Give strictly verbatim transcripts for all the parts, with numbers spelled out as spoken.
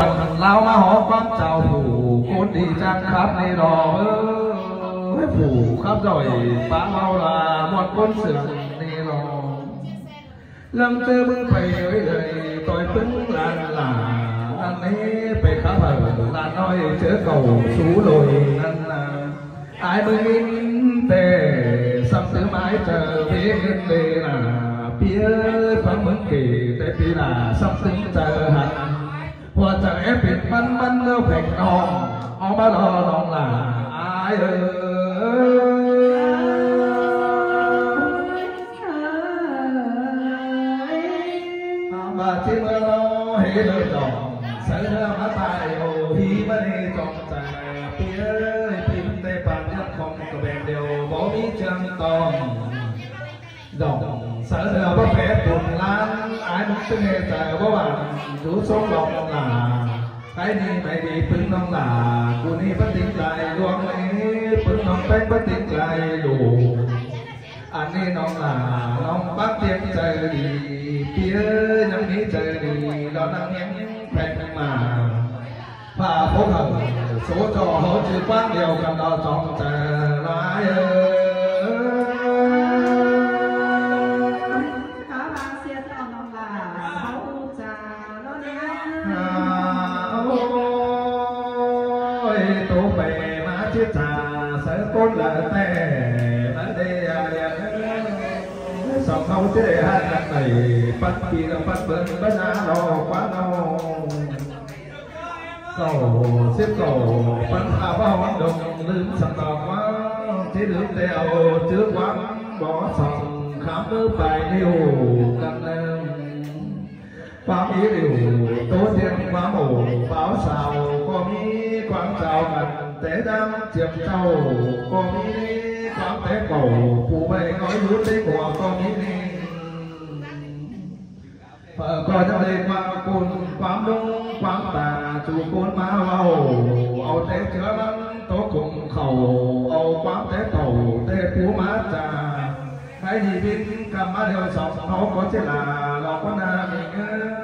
ꞌlẹo ꞌmá hók ꞌquám chảu phủ ꞌcốn đi chắng khắp ꞌnị lo. Ơ, phủ khắp ꞌdội pá ꞌlẹo ꞌla ꞌmuôn ꞌcốn sương ꞌnị lo. ꞌLắm ꞌchớ ꞌmứng pay ới đảy ꞌtoi ꞌpứng lan lả, ăn ꞌnị pay khắp hảư lan ꞌnọi ꞌchớ cảu sú lội ꞌnặn ꞌna. Ải ꞌmứng ꞌmịn ꞌtẹ sắm tứ mái chaư bế ꞌngớn lê nả, ꞌpi ới, ꞌpứng ꞌmứng kể té ꞌpi nả sắm tứ chaư hẳn. ꞌHua chaư é pên ꞌmắn ꞌmắn ꞌlẹo pheng ꞌnọng, ók ꞌmá lo ꞌnọng lả, ải ới. ꞌVa ꞌchí ꞌmưa ꞌlo hế ꞌlợn dỏm, sáư ꞌnưa ꞌmá tai ô hí ꞌmá ꞌnị chong chaư, ꞌpi ới, ꞌpi ꞌmắn té pang ꞌnhắng khong ꞌcọ bẻng điêu báu ꞌmí ꞌchương tong. Dỏm sáư ꞌnưa báu pé pun lan, ải ꞌmứng ꞌtứ ꞌnê chaư báu bản dú sốp lỏng lả. Cái ꞌnị mảy đi ꞌpứng ꞌnọng lả, ꞌcú ꞌnị báu tứm lai luông ꞌnị, ꞌpứng ꞌnọng ꞌpéng báu tứm lai lủ. Ăn ꞌnị ꞌnọng lả, ꞌnọng báu tiếng chaư đi, ꞌpi ới, ꞌnhắng ꞌmí chaư đi, lo ꞌnăng ꞌnhắng pheng ꞌmá. Pha phốc hảư, số ꞌchọ ꞌháu ꞌchư ꞌquám điêu căn lo chong chaư lai ới. Cá ba sia ꞌtọ ꞌnọng lả, ꞌháu chả lo ꞌnị. Ôi, tô pay ꞌmá ꞌchí chả, sáư ꞌcốn lả ꞌtẹ, ꞌmắn đê a đen. Song ꞌháu ꞌchí đảy hák căn đảy, pắt pi ꞌla pắt bươn bá ná lo ꞌquá ꞌnọ. Cảu síp cảu, ꞌpắn a báu hón đồng ꞌlứm săng tau ꞌquá, ꞌchí ꞌlứm ꞌtẹ au ꞌchư ꞌquám bó song khám ꞌmứ pay ꞌliu căn ꞌnưng. ꞌQuám í ꞌliu, ꞌtố tiên ꞌquám ổ, páo sao ꞌcọ ꞌmí ꞌquám chao căn, té ꞌdáng chiêm chảu ꞌcọ ꞌmí, ꞌquám té cảu, phủ ꞌvạy ꞌnọi dú té cua ꞌcọ ꞌmí ꞌnị. Phaư ꞌcọ ꞌnhắng đảy ꞌquám cun, ꞌquám ꞌlung, ꞌquám ta, chu cun ꞌmá ꞌvạu, au té ꞌchưa ꞌmắn, ꞌtố khủng khảu, au ꞌquám té tảu, té pú ꞌmá chả. Cái đi ꞌvin căm ꞌmá điêu song ꞌháu ꞌcọ ꞌchí lả, lo ꞌquá ꞌna ꞌnị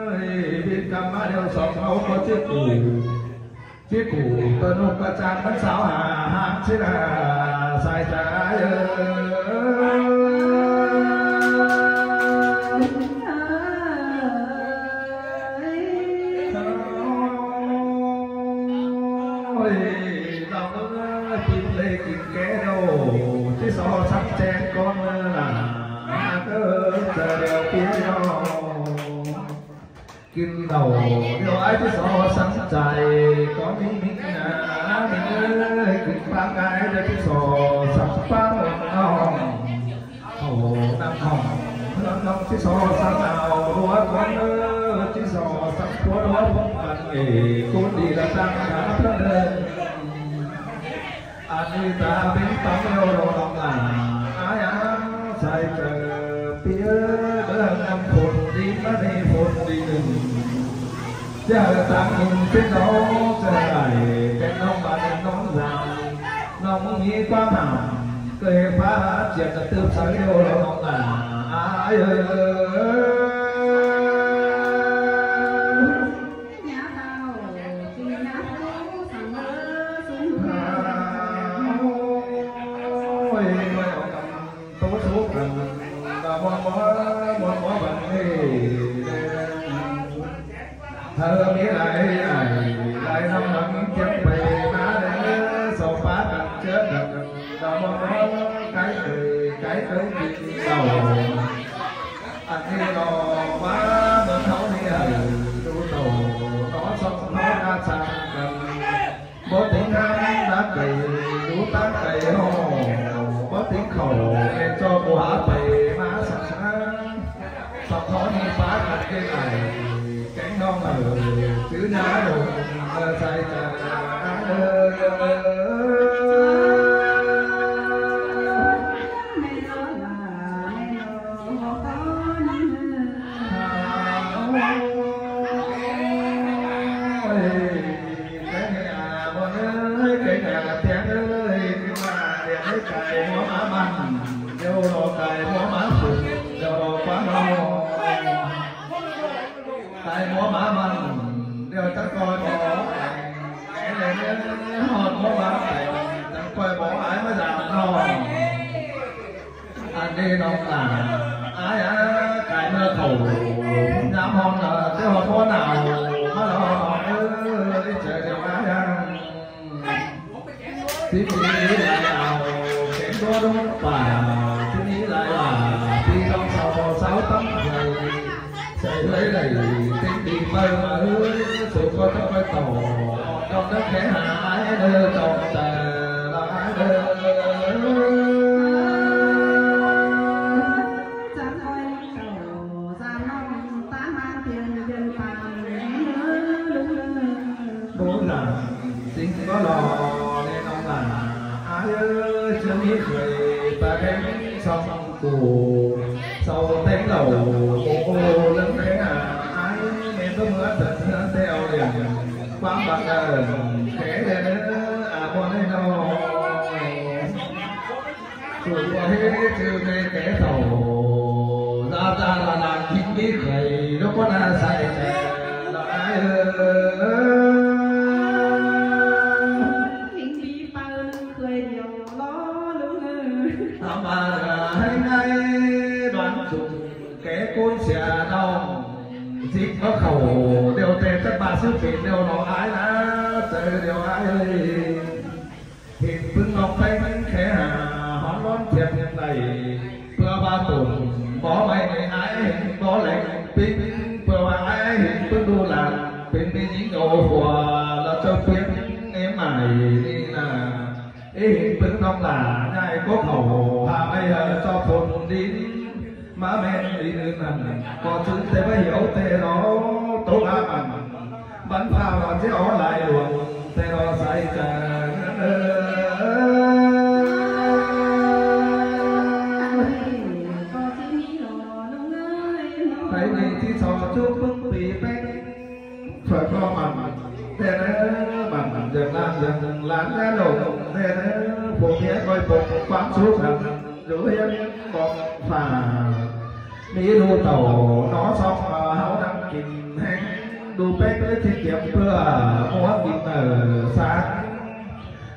ới, ꞌvin căm ꞌmá điêu song ꞌháu ꞌcọ ꞌchí củ. ꞌChí củ tơ ꞌnộc ꞌcọ chang ꞌmắn sáo hả, hák ꞌchí lả, sai chả ới. Ôi, ꞌnọng ới, kin lê kin ké đâu, ꞌchí so sắng chén con lả, ơ, chaư điêu ꞌpi ꞌnọng. Kin đảu điêu ải ꞌchí so sắng chảy, có ꞌmí ꞌmí ꞌna, ꞌmí ới, kin pá cái điêu ꞌchí so sắng pá ꞌnọng. Khảu ꞌnặm khỏng, ꞌnọng ꞌchí so sắng ao ꞌlúa con ới, ꞌchí so sắng púa ꞌlúa phóng căn ê, ꞌcốn đi ꞌla ꞌtáng khắp ꞌlới. Ăn ꞌnị ta bính tóng ꞌlẹo lo ꞌnọng lả, ải a, sai chaư ꞌpi ới, báu ꞌnặm phôn đi ꞌmá ꞌnị phôn đi ꞌnưng. Chả táng ꞌnưng phết ꞌnọng, chả đảy pên ꞌnọng bản ꞌnọng dàng. ꞌNọng ꞌmí ꞌquám hảm, ꞌcọ ꞌhế phá hák chiêm ꞌtứ sai ꞌlẹo lo ꞌnọng lả, ải ới. Ôi, ôi, ôi, tố số cần, là món món, món món bằng gì? Thơ mi lai ai, lai năm năm tiếng bày má đen, sau phá cần chết cần, là món món, cái từ, cái tới kịp đầu. Ăn ꞌnị lo ꞌquá ꞌmướng ꞌháu ꞌnị hảư, tu tổ, tó song ꞌháu ꞌna sang cần. Báu tứm ꞌháng đá cầy, dú tá cầy hô, báu tứm khảu, ê ꞌchọ ꞌcọ hák pay ꞌmá săng ꞌnáng. Song ꞌháu ꞌnị phá căn ꞌkê lai, kéng ꞌnọng hảư, chứ ꞌná đôn, ơ, sai chả, ơ, ơ, ơ. Ôi, cái nhà ơi, cái nhà tiếng ơi, cái nhà điện ấy, cài múa má mặn, đều đồ cài múa má phượng, đều đồ quá no. Cài múa má mặn, đều chắc con ꞌHọt báu ꞌva tẳng ꞌcoi bók ải ꞌmá dăm ꞌnọ. Ăn đi ꞌnọng ꞌnạ, ải ꞌa, cai ꞌmưa khảu, ꞌnhám ꞌhọn, ꞌtẹ ꞌhọt báu nảo, ꞌmá lo, ꞌới, ꞌchớ điêu ải ꞌa. Tí tí lai au, kén ꞌtố đốn pả, tí tí lai ꞌva, tí ꞌnọng sau báu sau tắm dạy, dạy ꞌhới đảy, tí tí ꞌmưa ꞌmưa, sổ ꞌcọ tắm ꞌcoi tỏ, ꞌcọ tắm khé hả ải đơ, ꞌcọ tả ải đơ. Chắn ơi, chào, chào năm, ta mang tiền, tiền vàng, bố là Sính báu lo ꞌnê ꞌnọng ꞌnạ, ải ơi, ꞌchớ ꞌmí khay ta kéng song cu, sau téng lảu, ô ô lơng khé hả ải, ꞌmen báu ꞌmứa tẳng ꞌhứa ꞌtẹ au điện, ꞌquám bác ơ, khé đơ, a ꞌmưa ꞌnê ꞌnọ. Sủ ꞌcọ ꞌhế ꞌchư ꞌmê té thảu, da da la la khính ꞌmí khay, lốc ꞌcọ ꞌna sai ꞌtẹ, la ải ơ. Khính ꞌmí pau ꞌnưng khay điêu lo ꞌlung ơ. Hảư ꞌva ꞌhới ꞌngáy đoán sung ké ꞌcốn sia ꞌnọng, dík báu khảu, điêu ꞌtẹ chắc ꞌva sứ pên điêu lo ải ꞌna, ꞌchớ điêu ải ơi. Hên ꞌpứng ꞌnọng téng khé hả, ꞌhón ꞌlón thiệt đảy, ꞌpưa ꞌva tủn báu ꞌmạy ải, hên báu leng ꞌpứng, ꞌpưa ꞌva ải, hên ꞌpứng ꞌlụk lản, pên ꞌmí dính ô khua, ꞌlạ ꞌchọ piến, ꞌếm ải ꞌnị ꞌnạ. Ê, hên ꞌpứng ꞌnọng ꞌnạ, ꞌnhại cốc khảu, hả ꞌmạy hả ꞌchọ phôn đin, ꞌmá ꞌmen đi ꞌnưng ꞌnặn, ꞌcọ chứ ꞌtẹ báu hiếu ꞌtẹ lo, tốc ꞌa mẳn. Bắn pháo nó chứ ó lai luông, ꞌtẹ lo sai chả. Cái này thì so chúc bưng pì peng. Phở kho mặn, ꞌtẹ ꞌnớ, mặn dần lan dần lan ꞌnớ lộn, ꞌtẹ ꞌnớ, phổ nghĩa coi phổ quán số sẵn, dấu hiến bọc phả. Mỹ đu tẩu, nó xong mà háo đang kìm hén, đu pét ới thì tiệm ꞌpưa, mua kìm ở sáng.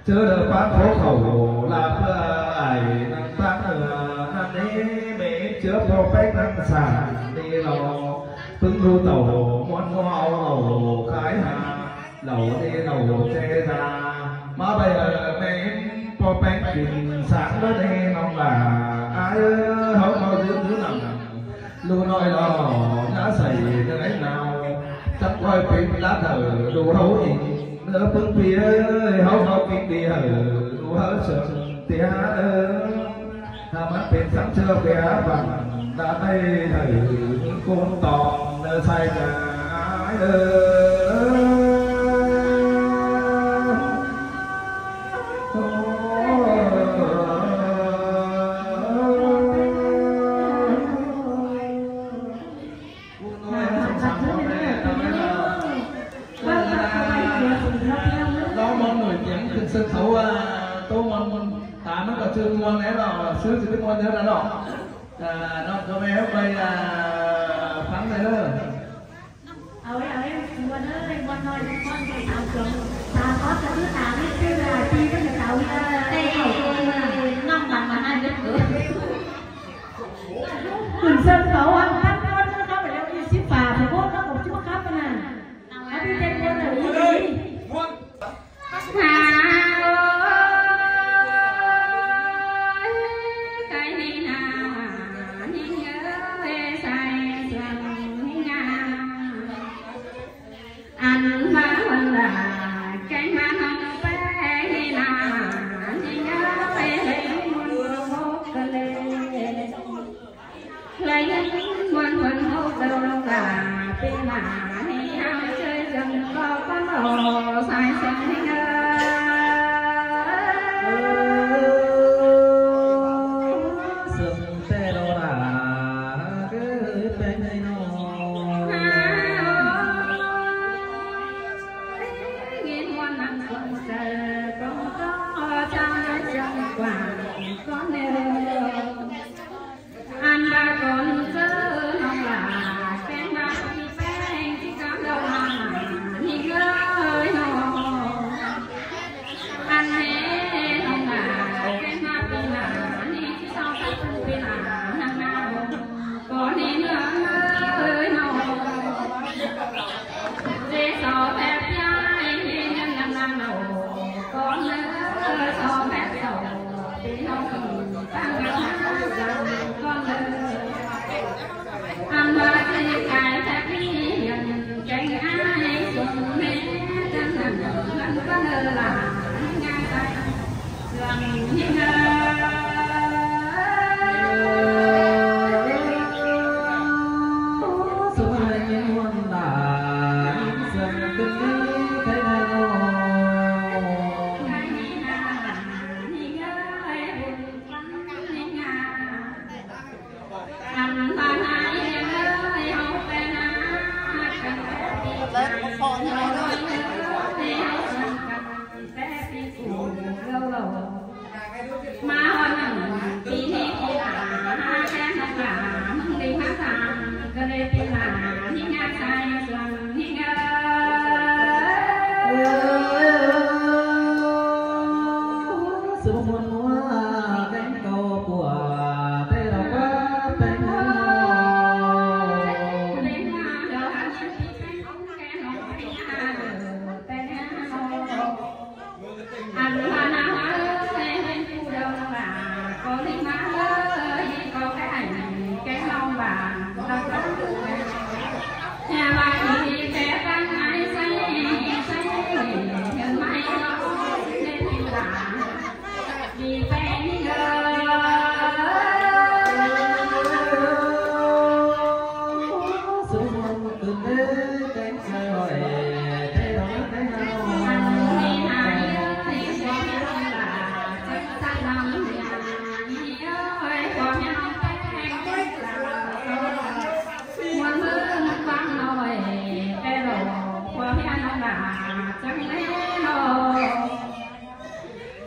Chớ đơ pán phố khẩu, là ꞌpưa ải năng pán ở, ăn ế mế chớ pô pét năng sản, đi lo. ꞌPứng đu tẩu, muôn mua au lẩu, khái hà, lẩu đi lẩu chê ra. ꞌMá ꞌvạy ở mế, pô pét kìm sáng đó đi, ꞌnọng ꞌnạ. Ải ơ, háo ꞌcọ dưm dú nẳng. ꞌLụk ꞌnọi lo, ꞌná sảy ꞌnưng ꞌnị ꞌnáo, chắng ꞌcoi pên lát hảư ꞌlụk háo inh, ꞌnớ ꞌpứng ꞌpi ơi, háo ꞌcọ kính đi hảư ꞌlụk háo sớm ꞌtẹ ơ. Hả ꞌmắn pên sắm ꞌchưa ꞌpẹ văng, đã tay hảư ꞌcốn tỏng, ꞌnớ sai chả ải ơ. Lo ꞌmuôn nổi tiếng khửn sân khấu, à, tô ꞌmuôn ꞌmuôn, ta ꞌmắn ꞌcọ ꞌchư ꞌmuôn ꞌnị lo, sư ꞌchư ꞌmí ꞌmuôn ꞌnớ lo. À, ꞌnọng ꞌchớ ꞌmẹ ꞌhướp ꞌvạy, à, phắng đảy ꞌlớ. Ơi, ơi, ꞌmuôn ơi, ꞌmuôn ꞌnọi, ꞌmuôn ꞌnọi, áo chống. Ta có cái thứ ta biết chứ là chi có thể táo, ơ, tê khẩu thôi mà. ꞌNọng bằng mà hai đứa. Khửn sân khấu ăn tắt ꞌmôn, nó có phải là đi ship phà, phải ꞌmôn, nó cũng chưa khắp mà nè. Happy Day ꞌmôn ở đây. Hà ơi, cái này là những người say sương ngà. Ăn mà hơn là cái mà nó bé là những người hay muốn hút cái lệ. Lai ꞌnưng ꞌmuôn ꞌmuôn hốc đầu lòng cả, ꞌpi mả ꞌnị háo ꞌchới dâng ꞌcọ ꞌcọ sai sân ꞌnị ơ. Sân ꞌtẹ lo đa, ơ, pên ꞌnị ꞌnọ. Háo ơi, nghìn ꞌmuôn năng sân sơ, ꞌcọ ꞌcọ chang sân quảng, ꞌcọ ꞌnị ơ. Ăn ba con sơ ꞌnọng ꞌnạ, pên ba ꞌpi pên ꞌchí cám lo ꞌnạ, ꞌnị ơi ꞌnọ.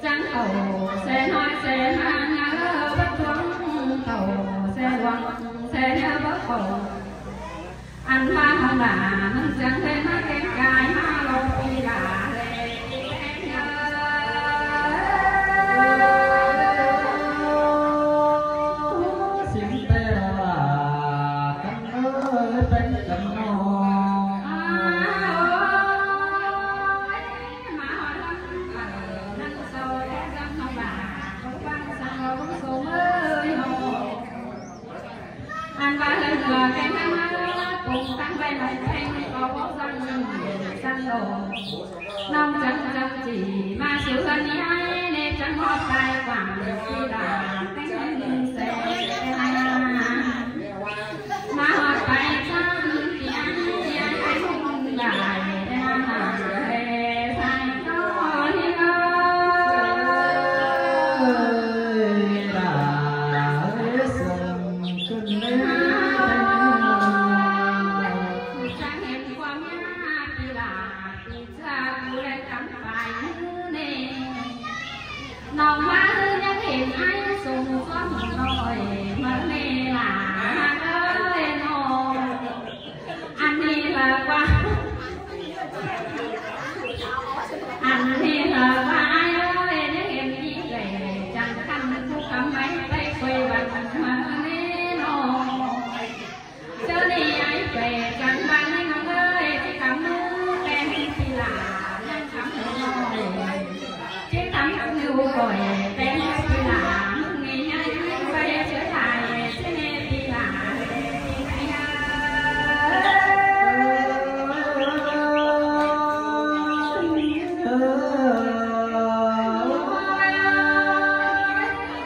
Chắng ổ xe nói xe mang nhớ bất tuông tàu xe luang xe nhớ bất ổ. Ăn ba hồng đà nâng chắng lên má kén cai má lô pi đà lê. Xin tê là căn ơi bên cạnh nó. Ăn ba hơi ngựa cái năm năm cùng tăng về nông thôn có bố răng răng đồ. Nông trắng trắng chỉ mà sửa hơn hai nên trắng hót tai quảng được đi là cái sẽ. Nong má hư nhắc hên ai sung xuân nòi mà mê là ơi nong. Ăn đi là qua. Ăn đi là qua ai ơi nhắc hên đi lệ chẳng khăn phúc cắm máy tay quay vặt mà mê nong. Chớ đi ai quê chẳng ba nên nong ơi chỉ cắm mưa tên thì là đang cắm nòi. Chứ tắm cũng nhu rồi, bé hơi đi là, mừng ngày nhớ nhớ, bé chớ lại, chứ nè đi là, đi ngày nhớ.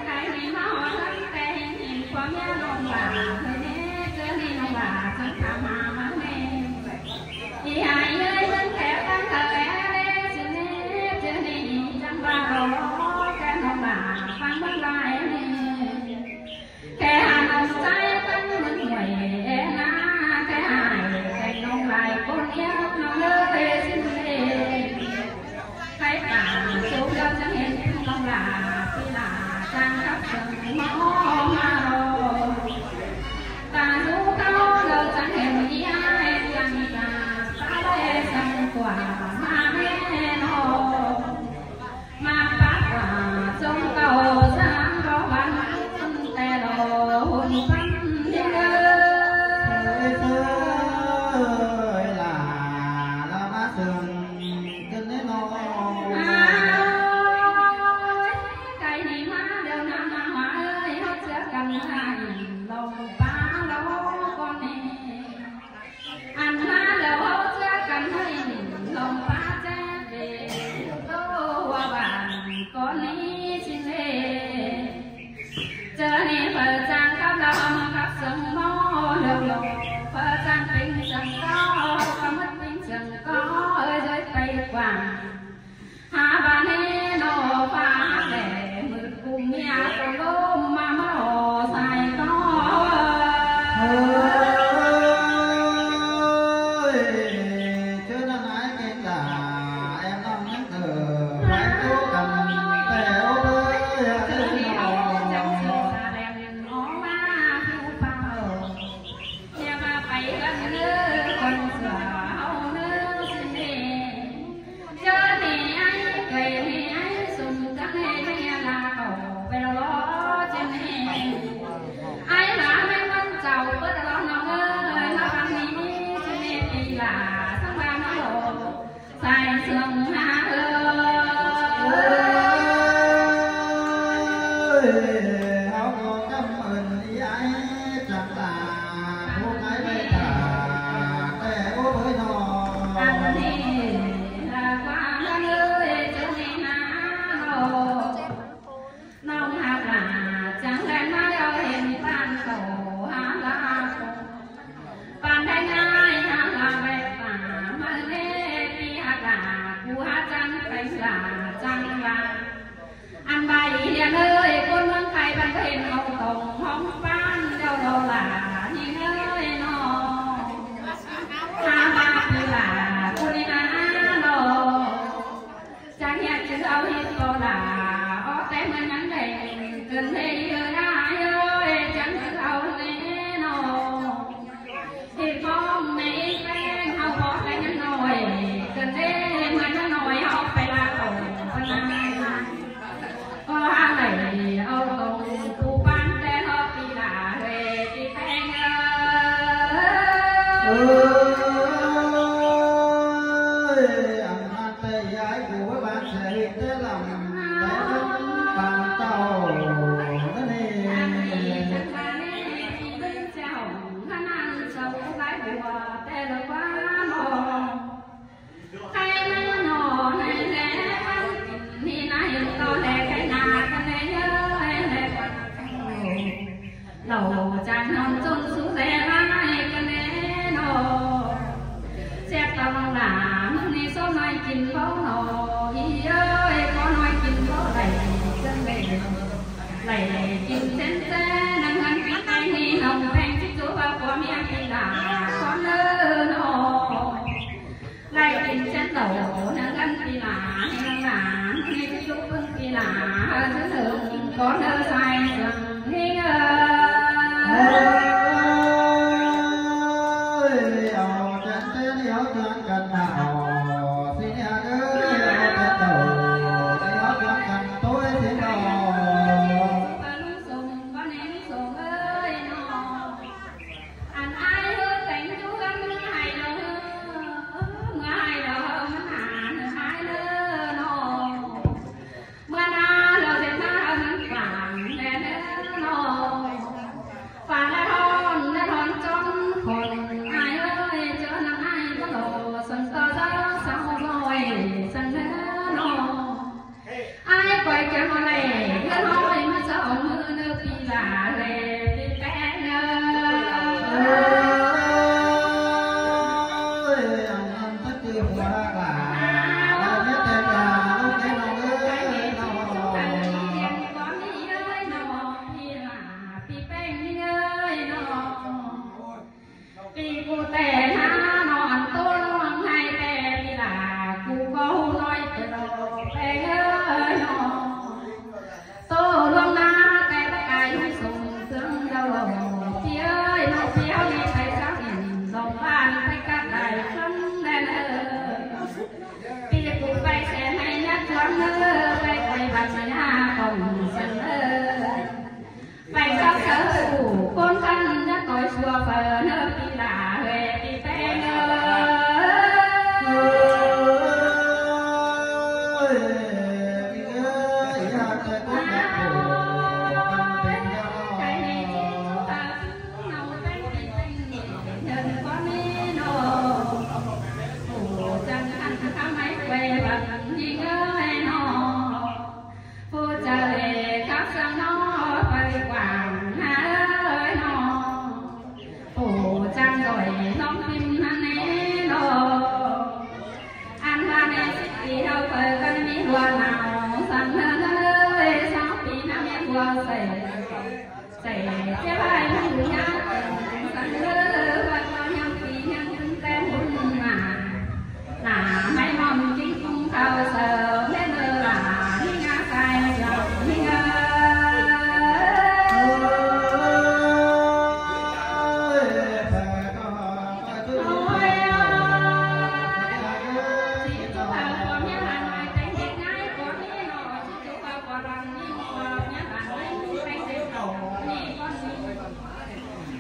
Cái này mà họ lắm, bé nhìn qua mẹ lòng bà, hơi nè, chớ đi lòng bà, chẳng thả mà mà nè. Hák ꞌva ꞌnị ꞌnọ ꞌpá hák lẻ ꞌmựt ꞌcum ꞌmía ꞌcọ ꞌlốm ꞌmá ꞌmá ꞌhọ sai ꞌtó. Ơi, ꞌchớ ꞌnặn ái kêng đả, em ꞌnọng ꞌnhắng thở, phải tố cắn, tẻ ốp ơi, hák ơi ꞌnọ. Ơi, háo ꞌcọ căm ơn ꞌi ái chắng lả, phú ái ꞌvạy thả, tẻ ốp ơi ꞌnọ. ꞌNọng hák lả chắng ꞌlen ꞌmá ꞌlẹo hên ꞌpan khảu hák lả. ꞌPan đảy ꞌngai hák lả ꞌvạy pả, ꞌmá ꞌnị ꞌpi hák lả, cu hák chắng pay lả chắng lả. Ăn ꞌvạy hiên ơi, ꞌcốn ꞌmướng Thái ꞌpăn ꞌcọ hên au tỏng ꞌhóng ꞌpán đeo lo lả hiên ơi ꞌnọ. Hák ꞌva ꞌpi lả, cu ꞌnị hák ꞌnọ. Chắng ꞌhẹn chứ au hít ꞌpo lả, ók té ꞌmưa ꞌnhắng đảy cơn ꞌlế ꞌhứ ꞌnạ ơi, chắng chứ au ꞌlế ꞌnọ. Hít ꞌpóng ꞌmí ꞌpéng háo bók té ꞌnhắng ꞌnọi, cơn ꞌlế ꞌmưa ꞌnhắng ꞌnọi háo pay lả khảu ꞌpăn ꞌnạ. ꞌCọ hák đảy au tỏng cu ꞌpán té ꞌhọ ꞌpi lả ꞌhới ꞌpi ꞌpéng ơi. Ơi, ăn ꞌnặn té ꞌi ái cu ꞌvới ꞌván sẽ hít té lăm té ꞌvới ꞌván chảu ꞌnặn ê. Lảu chắng ꞌnọng ꞌchốn sú ꞌlé lai căn ꞌnê ꞌnọ. Sép tỏng lả, ꞌmứng ꞌnị số ꞌnọi kin báu ꞌnọ. ꞌI ơi, ꞌcọ ꞌnọi kin báu đảy, ꞌcốn đảy, đảy kin chén ꞌtẹ, ꞌnăng ꞌhướn kin ꞌtẹ ꞌnị ꞌnọng ꞌpéng chứ chú ꞌva ꞌcọ ꞌmía ꞌpi lả, ꞌcốn ꞌnớ ꞌnọ. Lai kin chén lảu, ꞌnăng ꞌhướn ꞌpi lả, ꞌnăng lả, ꞌnị chứ chú ꞌpứng ꞌpi lả, ꞌhứ ꞌcốn ꞌnớ sai sương ꞌnị ơi. Ơi, au chén ꞌtẹ ꞌnị au chén căn ꞌnạ au, ꞌsịn ꞌnị ơi, au chén lảu ꞌnị au chén căn ꞌtoi ꞌsịn au. Ăn ái ꞌhứ téng chú ꞌhướn ꞌmưa ꞌhại lỏ, ꞌmưa ꞌhại lỏ ꞌmắn hả ꞌnớ ái ꞌnớ ꞌnọ. ꞌMưa ꞌnạ lỏ ꞌdệt ꞌmá ꞌmắn quảng ꞌlẹ ꞌnớ.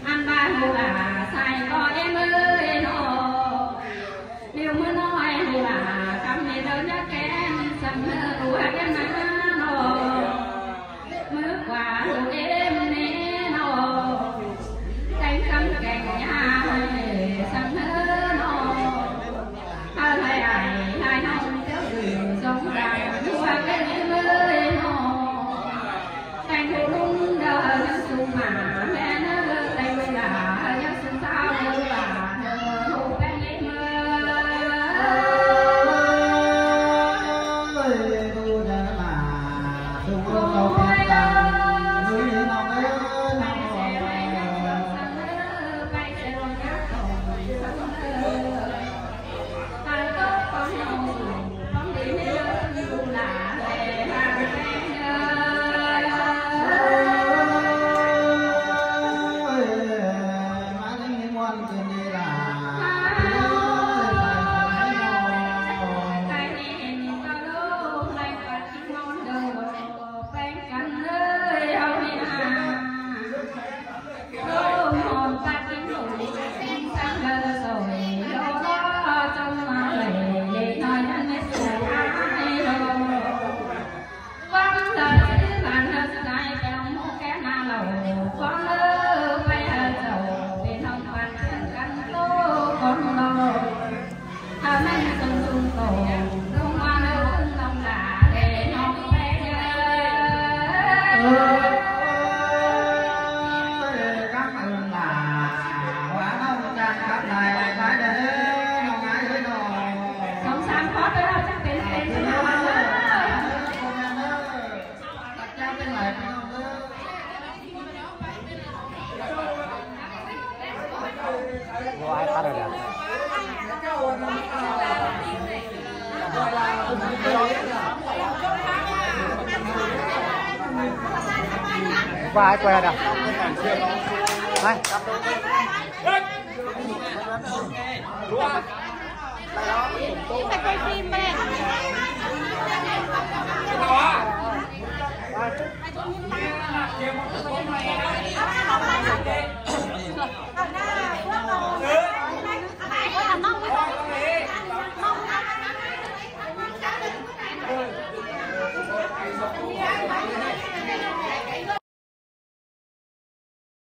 Ăn ba hô là sai có em ơi nó. Nếu mưa nói hô là cắm mê đâu nhắc kén, sắm mưa hô em ná nó. Mưa qua hô em nế nó. Cánh cắm cánh nhà hơi sắm mưa nó. Hơi hơi ai hai nông tiêu gửi giống dài hô em ơi nó. Qua ai qua đâu? Hai. Phải quay phim đây.